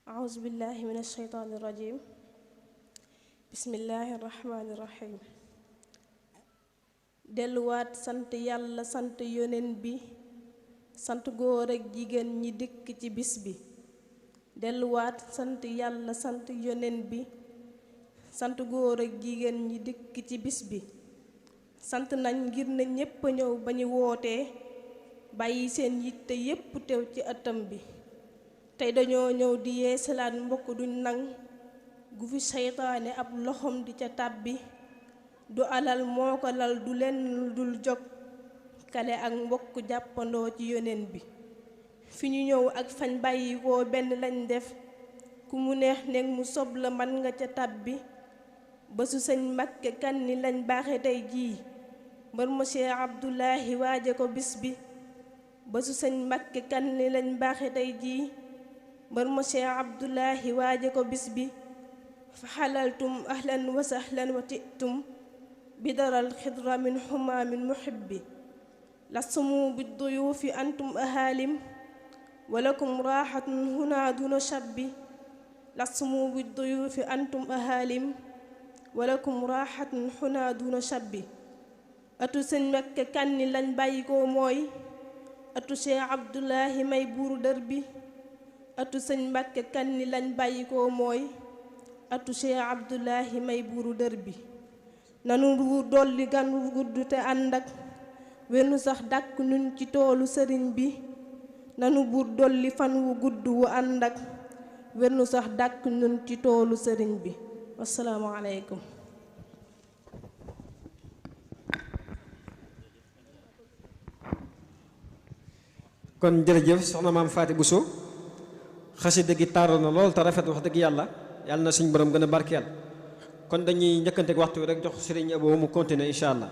أعوذ بالله من الشيطان الرجيم بسم الله الرحمن الرحيم delluwaat sant yàlla sant yonen bi sant góor ak jigéen ñi dëkk ci bis bi delluwaat sant yàlla sant yonen bi sant góor ak jigéen ñi dëkk ci bis bi sant nañ ngir na ñépp a ñëw ba ñu wootee bàyyi seen yitte yépp teew ci ëttam bi tey dañoo ñëw di yeesalaat mbokk duñ nang gu fi seytaane ab loxom di ca tàbbi du alal moo ko lal du lenn lu dul jog kale ak mbokk jàppandoo ci yonen bi fi ñu ñëw ak fañ bàyyi koo benn lañ def ku mu neex nekk mu sob la man nga ca tàbbi ba su sëñ Mbakke kan ni lañ baaxe tey jii mbër monsieur Abdoulahi waaje ko bis bi ba su sëñ Mbakke kan ni lañ baaxe tey jii mbër monsieur Abdoulahi waaje ko bis bi fa xalaltum ahlan wa sahlan wa titum bi daral xidra min xumaamin muhibbi lasumu bi duyuufi antum ahaalim walakum raaxatun huna duna shabbi lasumu bi duyuufi antum ahaalim walakum raaxatun huna duna shabbi atu sëñ Mbakke kanni lañ bàyyi ko mooy atu Cheikh Abdoulahi may buuru dër bi atu sëñ Mbakke kanni lañ bàyyi ko mooy atu Cheikh Abdoulahi may buuru dër bi nanu dolli gan wu gudd te ànd ak wenn sax dàkk nun ci toolu sëriñ bi nanu buur dolli fan wu gudd wu ànd ak wenn sax dàkk nun ci toolu sëriñ bi wassalaamu aleykum kon jërëjëf soxna maam Faati Buso xasida gi taaru na lool te rafet wax dëgg yàlla yàlla na suñu borom gën a barkeel kon dañuy njëkkanteeg waxtu rek jox Serigne Abo mu continuer incha allah